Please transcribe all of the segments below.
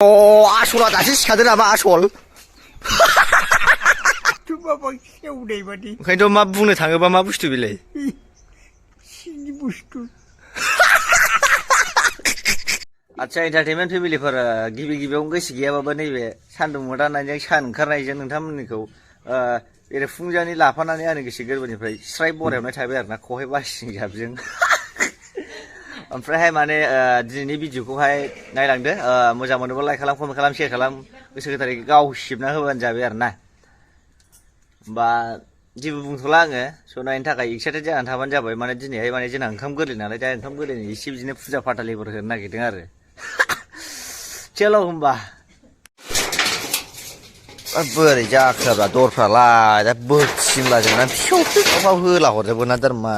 आसला दासो सिखादो नामा आसल ओंखायनोथ' मा बुंनो थाङोबा मा बुस्थु बेलाय आदसा एन्टारटेनमेन्ट फेमिलिफोर गिबि गिबियावनो गोसो गैयाबाबो नैबे सान्दुं मोदाननायजों सान ओंखारनायजों नोंथांमोननिखौ ओरै फुंजानि लाफानानै आंनि गोसो गोरबोनिफ्राय स्राय बरायहरनाय थाबाय आरो ना खहाय बासिं जाबजों ओमफ्रायहाय माने दिनैनि भिडिअखौहाय नायलांदो मोजां मोनोबा लाइक खालाम कमेन्ट खालाम शेयार खालाम गोसो गोथारै गाव सिबना होबानो जाबाय आरो ना होमबा जेबो बुंथ'ला आङो स' नायनो थाखाय एक्साइटेड जानानै थाबानो जाबाय माने दिनैहाय माने जोंना ओंखाम गोरलै नालाय दा ओंखाम गोरलैनि एसे बिदिनो फुजा फाथालिफोर होनो नागिरदों आरो चेल' होमबा बोरै जाखोब्रा दरफ्रालाय दा बोथिंला जोंना फिसौ फिसौ होला हरजोबो ना दारमा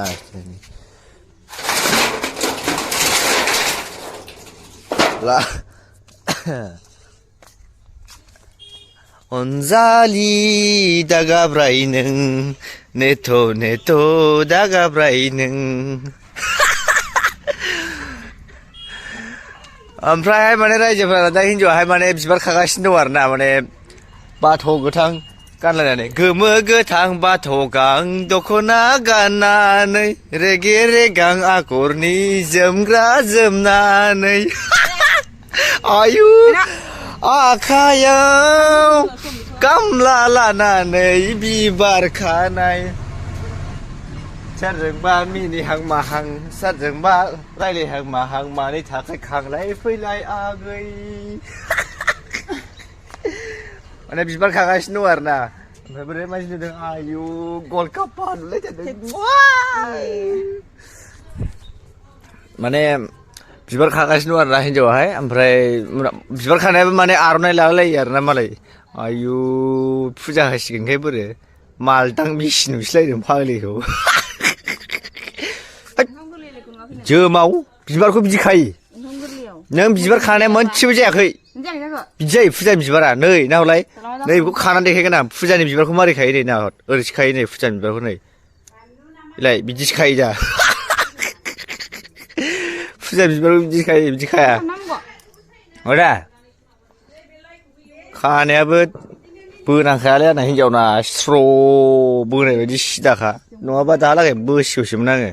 ला अनजालि दागाब्राय नों नेथ' नेथ' दागाब्राय नों ओमफ्रायहाय माने रायजोफोरा दा हिन्जावाहाय माने बिबार खागासिनो दं आरो ना माने बाथ' गोथां गानलायनानै गोमो गोथां बाथ' गां दख'ना गाननानै रेगे रेगां आगरनि जोमग्रा जोमनानै आयु आखायाव गामला लानानै बिबार खानाय सोरजोंबा मिनिहां माहां सोरजोंबा रायलायहां माहां मानि थाखाय खांलाय फैलाय आगै माने बिबार खागासिनो दं आरो ना ओमफ्राय बोरै मानसि नुदों आयु गल कापा नुलायथारदों माने बिबार खागासिनो दं आरो ना हिन्जावाहाय ओमफ्राय बिबार खानायाबो माने आर'नाइ लालायो आरो ना मालाय आयु फुजा होसिगोनखाय बोरो मालदां मिसि नुसैलायदों फाग्लिखौ जोमाव बिबारखौ बिदि खायो नों बिबार खानाया मोनसेबो जायाखै बिदि जायो फुजानि बिबारा नै नाहरलाय नै बेखौ खानानै देखायगोन आं फुजानि बिबारखौ मारै खायो नै नाहर ओरैसो खायो नै फुजानि बिबारखौ नै बेलाय बिदिसो खायो दा फुजा बिबारखौ बिदि खायो बिदि खाया दा खानायाबो बोनांखायालै आंना हिन्जावना स्र' बोनाय बायदि सिदाखा नङाबा दाहालागै बोसिगौसोमोन आङो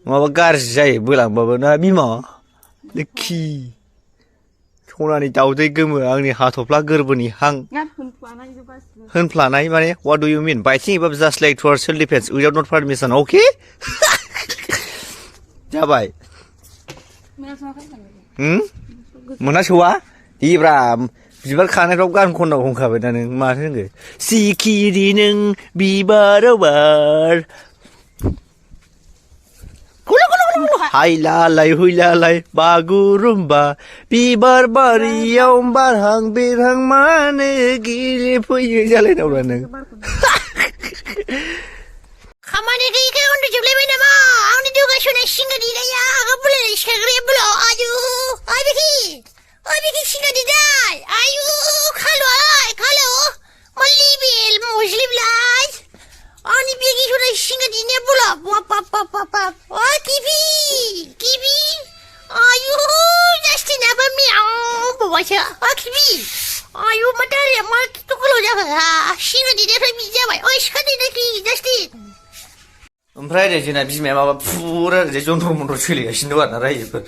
नङाबा गाज्रि जायो बोलांबाबो ना बिमा लोखि सनानि दाउदै गोमो आंनि हाथफ्ला गोरबोनि हां होनफ्लानाय माने what do you mean biting above just like towards self defense without not permission okay जाबाय मोनासौआ इब्रा बिबार खानायफ्राव गान खननांगौ होनखाबाय दा नों माथो होनखो सिखिरि नों बिबाराव बार हायलालाय हुइलालाय बागुरुम्बा बिबार बारियाव बारहां बिरहां मानो गेलेफैयो जालायनांगौ नों खामानि गैयैखाय उन्दुजोबलायबाय नामा आंनि दुगासनाय सिंगा दिदाया बुलाय सिखाग्राया बुलाव आयु ओइ बिखि सिंगा दिदाय आयु खालो मल्लि बेल मजलिबलाय आंनि बेगि सनाय सिंगा दिदाया बुलाव बाप ओ किबि आयु जास्टिनाबो मियाव बावबायसो किबि आयु मा दारिया मा खिथु गोलाव जाखो सिंगा दिदानिफ्राय बिदि जाबाय ओइ सिखा दिदाखि जास्टिन ओमफ्राय ओरै जोंना बिमाया माबा फुरा ओरै जन्थ्र मन्थ्र सोलिगासिनो दं आरोना रायजोफोर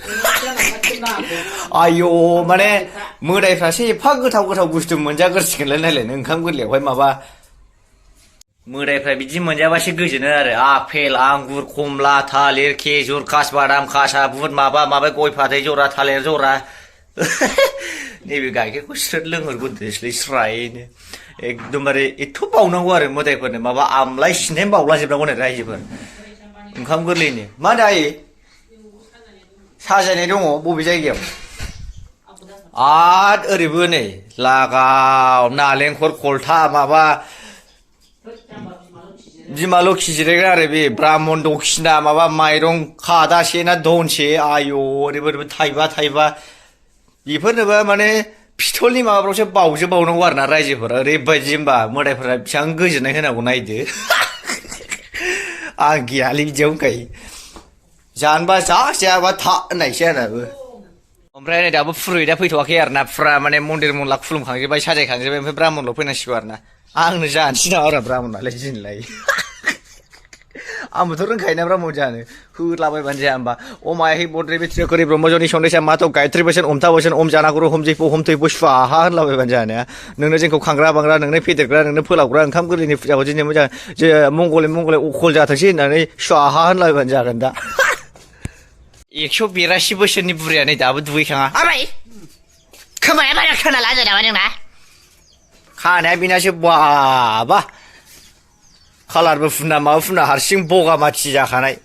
आयौ माने मोदायफ्रासो एफा गोथाव बुस्थु मोनजागोरसिगोनलाय नायलाय नों ओंखाम गोरलैयावहाय माबा मोदायफ्रा बिदि मोनजाबासो गोजोनो आरो आफेल आंगुर खमला थालिर खेजुर कासबादाम खासा बुट माबा गय फाथै जरा थालिर जरा नैबे गाइखेरखौ स्रोद लोंहरबोदोसलै स्रायनो एकदमबारे एथ' बावनांगौ आरो मोदायफोरनो माबा आमलाय सिन्थाय बावलाजोबनांगौ नै रायजोफोर ओंखाम गोरलैनि मा दायो साजायनाय दङ बबे जायगायाव आद ओरैबो नै लागाव नालेंखर खलथा माबा बिमा लोखि जिरायग्रा आरो बे ब्राह्मण दक्षिना माबा माइरं खादासे ना दनसे आयौ ओरैबो थाइबा बेफोरनोबा माने पिथलनि माबाफ्रावसो बावजोबावनांगौ आरो ना रायजोफोरा ओरैबायदि होमबा मोदायफोरा बेसेबां गोजोननाय होनांगौ नायदो आं गियालै बिदियाव होनखायो जानोबा जा जायाबा था होननायसै आंनाबो ओमफ्राय नै दाबो फुरहिदा फैथ'वाखै आरो ना फुरा माने मन्दिर मनला खुलुमखांजोब्बाय साजायखांजोब्बाय ओमफ्राय ब्राह्मणल' फैनांसिगौ आरो ना आंनो जानोसै नामा आरो ब्राह्मणालाय दिनलाय आंबोथ' रोंखायोना ब्राह्मण जानो होलाबायबानो जाया होमबा ओम आहि बद्रे बित्रे करि ब्रह्मजनि सन्देशा माथौ गायत्री बोसोन ओमथा बोसोन ओम जानागुरु होम जैप' होम थैप' स्वाहा होनलाबायबानो जानो नोंनो जोंखौ खांग्रा बांग्रा नोंनो फेदेरग्रा नोंनो फोलावग्रा ओंखाम गोरलैनि फुजाखौ दिनै मोजां जे मंगले अखल जाथोंसै होननानै स्वाहा होनलाबायबानो जागोन दा 182 बोसोरनि बुरैया नै दाबो दुगैखाङा आबै खोमाया बारा खोनाला नामा नोंना खानाया बेनासो बाबा कालारबो फुना माबा फुना हारसिं बगामाथि जाखानाय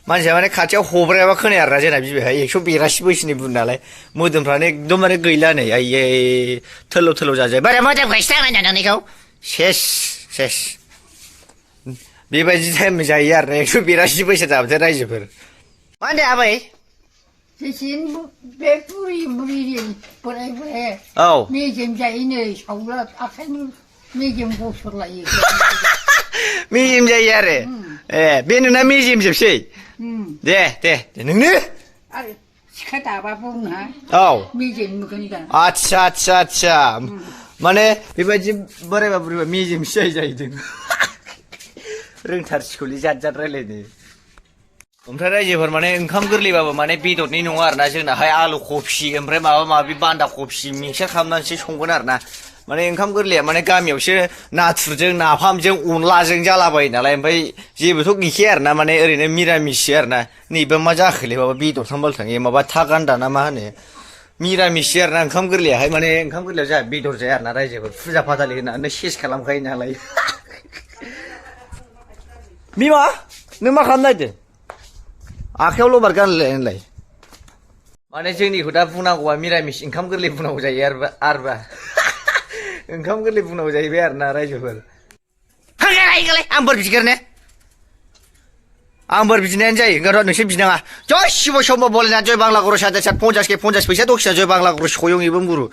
मानसिया माने खाथियाव हब्रायाबा खोनाया आरोना जोंना बिबैहा 182 बोसोरनि बुरि नालाय मोदोमफ्रानो एकदमबारे गैला नै आइयै थोलौ जाजोब्बाय बारा मोदोमखायसो थांनाय नोंनिखौ सेस बेबायदि टाइम जायो आरो 182 बोसोर जाबाथाय रायजोफोर मा होनदों आबै जेसेन बे बुरि बोराय औ मेजेम जायोनो सावला आखाइनि मेजेम गसरलायो मेजेम जायो आरो ए बे नोंना मेजेम जोबसै दे नोंनो आरो सिखा दाबा बुंहा औ मेजेम नुगोन दा आच्छा माने बेबायदि बोरायबा बुरैबा मेजेमसो जाहैदों रोंथारसिखौलै जाद रायलायनो ओमफ्राय रायजोफोर माने ओंखाम गोरलैबाबो माने बेदरनि नङा आरोना जोंनाहाय आलु कफि ओमफ्राय माबा माबि बान्दा कफि मिक्सार खालामनानैसो संगोन आरोना माने ओंखाम गोरलैया माने गामियावसो नाथुरजों नाफामजों अनलाजों जालाबायो नालाय ओमफ्राय जेबोथ' गैखाया आरोना माने ओरैनो मिरामिससो आरोना नैबा मा जाखोलै माबा बेदरथां बालथां माबा था गान्दा ना मा होनो मिरामिससो आरोना ओंखाम गोरलैयाहाय माने ओंखाम गोरलैयाव जोंहा बेदर जाया आरोना रायजोफोर फुजा फाथालि होनानै सेस खालामखायो नालाय बिमा नों मा खालामनो नागिरदों आखायाव लबार गानलाय माने जोंनिखौ दा बुंनांगौबा मिरामिस ओंखाम गोरलै बुंनांगौ जायो आरोबा ओंखाम गोरलै बुंनांगौ जाहैबाय आरोना रायजोफोर आं बोर बिगोरनो आं बोर बिनायानो जायो ओंखायनोथ' नोंसोर बिनाङा जय शिव शम्भ भलेनाथ जय बांला गुरु सात 50 फैसा दखिना जय बांला गुरु सयं एबं गुरु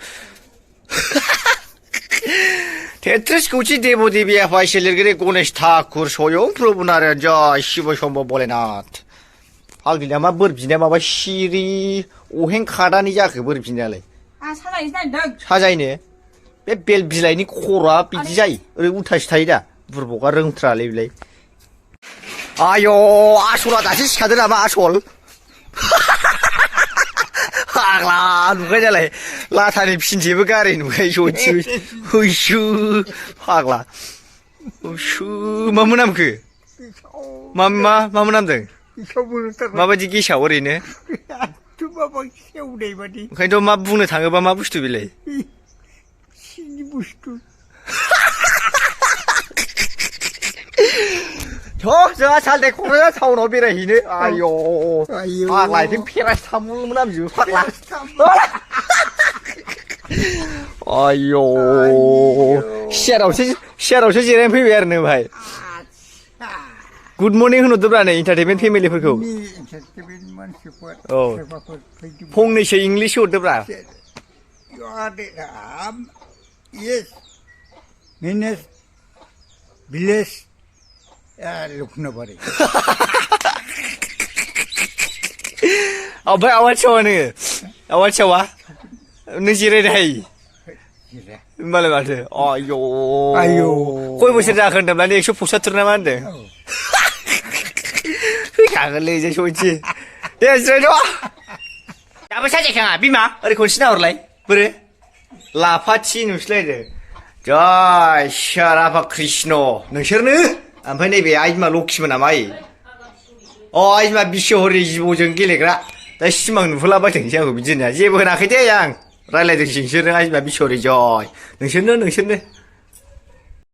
33 कौटि देव देवी आफा इसोर लिरगिरि गणेश ठाकुर सयं प्रभु नारायण जय शिव शम्भ भलेनाथ आगोलनिया मा बोर बिनाया माबा सिरि अहें खादानि जाखो बोर बिनायालाय साजायनो बे बेल बिलाइनि खर'आ बिदि जायो ओरै उल्थासो थायो दा बुरबका रोंथ्रालै बिलाय आय' आसला दासो सिखादों नामा आसल फाग्ला नुखाय जालाय लाथानि फिनसेबो गारि नुखाय सयथि हैसु फाग्ला हैसु मा मोनामखो मा मोनामदों माबायदि गेसाव ओरैनो ओंखायनोथ' मा बुंनो थाङोबा मा बुस्थु बेलाय जोंहा सालथे क'क्राझार टाउनाव बेरायहैनो आय' फाग्ला आथिं पेरासिटामल मोनामजोबो फाग्ला आय' सियारावसो जिरायनानै फैबाय आरो नों भाई गुड मर्निं होनहरदोब्रा नै इन्टारटेनमेन्ट फेमिलिफोरखौ औ फंनैसो English हरदोब्रा Yes, Minas Village, Luknabari. ओमफ्राय आवाज सावा नोङो आवाज सावा नों जिरायनो हायो होनबालाय माथो आय' खय बोसोर जाखो होनदोंब्ला 175 ना मा होनदों फैखागोनलै जों सयथि दे जिरायद' दाबो साजायखाङा बिमा ओरै खनसे नाहरलाय बोरो लाफाथि नुसलायदों जय राधा कृष्ण नोंसोरनो ओमफ्राय नैबे आइमा लक्ष्मण नामा आइमा बिश्वहरि जिबौजों गेलेग्रा दा सिमां नुफुलाबायथोंसै आंखौ बिदि होननाया जेबो होनाखै दे आं रायलायदोंसो नोंसोरनो आइमा बिश्वहरि जय नोंसोरनो